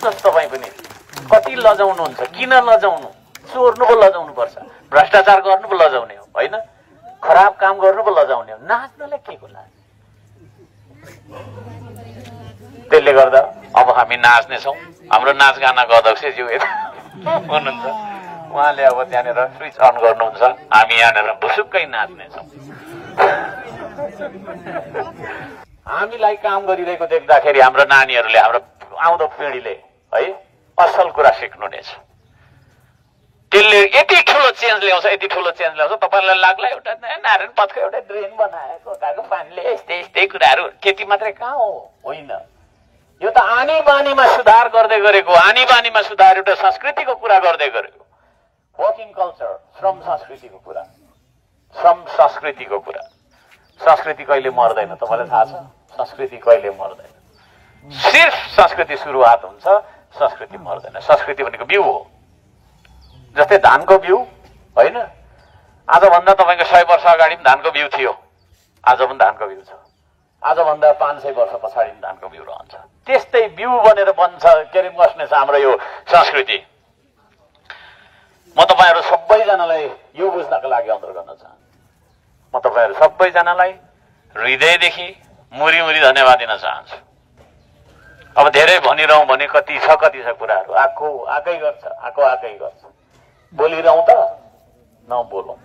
नाच्नुहोस् तपाईँ पनि। कति लजाउनुहुन्छ, किन लजाउनु? चोर्नु पो लजाउनु पर्छ, भ्रष्टाचार गर्नु पो लजाउने हो होइन, खराब काम गर्नु पो लजाउने हो, नाच्नलाई के को लाज? त्यसले गर्दा अब हामी नाच्नेछौँ। हाम्रो नाचगानाको अध्यक्षज्यू हुनुहुन्छ, उहाँले अब त्यहाँनिर स्विच अन गर्नुहुन्छ, हामी यहाँनिर भुसुक्कै नाच्नेछौँ। हामीलाई काम गरिरहेको देख्दाखेरि हाम्रो नानीहरूले, हाम्रो आउँदो पिँढीले है असल कुरा सिक्नु नै छ। त्यसले यति ठुलो चेन्ज ल्याउँछ, यति ठुलो चेन्ज ल्याउँछ। तपाईँलाई लाग्ला एउटा नारायण पथको एउटा ड्रेन बनाएको गएको पानीले यस्तै यस्तै कुराहरू, खेती मात्रै कहाँ हो? होइन, यो त आनी बानीमा सुधार गर्दै गरेको, आनी बानीमा सुधार, एउटा संस्कृतिको कुरा गर्दै गरेको, वर्किङ कल्चर, श्रम संस्कृतिको कुरा, श्रम संस्कृतिको कुरा। संस्कृति कहिले मर्दैन, तपाईँलाई थाहा छ? संस्कृति कहिले मर्दैन, सिर्फ संस्कृति सुरुवात हुन्छ, संस्कृति मर्दैन। संस्कृति भनेको बिउ हो, जस्तै धानको बिउ होइन। आजभन्दा तपाईँको 100 वर्ष अगाडि पनि धानको बिउ थियो, आज पनि धानको बिउ छ, आजभन्दा 500 वर्ष पछाडि पनि धानको बिउ रहन्छ। त्यस्तै बिउ बनेर बन्छ के अरे बस्ने छ हाम्रो यो संस्कृति। म तपाईँहरू सबैजनालाई यो बुझ्नको लागि अनुरोध गर्न चाहन्छु। म तपाईँहरू सबैजनालाई हृदयदेखि मुरी मुरी धन्यवाद दिन चाहन्छु। अब धेरै भनिरहँ भने कति छ कुराहरू, आकै गर्छ, बोलिरहँ त नबोलौँ,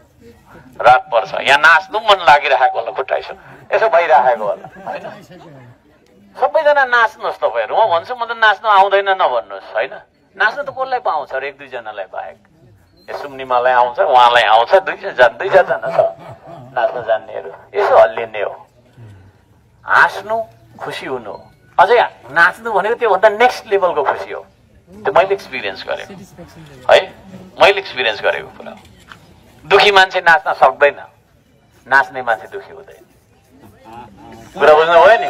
रात पर्छ। यहाँ नाच्नु मन लागिरहेको होला, खुट्टाइसो यसो भइरहेको होला होइन। सबैजना नाच्नुहोस् तपाईँहरू। म भन्छु म त नाच्नु आउँदैन नभन्नुहोस् होइन। नाच्नु त कसलाई पो आउँछ र, 1-2 जनालाई बाहेक। सुम्निमालाई आउँछ, उहाँलाई आउँछ, 2 जना छ नाच्न जान्नेहरू। यसो हल्लिने हो, हाँस्नु, खुसी हुनु हो। अझै नाच्नु भनेको त्योभन्दा नेक्स्ट लेभलको खुसी हो। त्यो मैले एक्सपिरियन्स गरेको है, मैले एक्सपिरियन्स गरेको कुरा। दुखी मान्छे नाच्न सक्दैन, नाच्ने मान्छे दुखी हुँदैन। कुरा बुझ्नु भयो नि?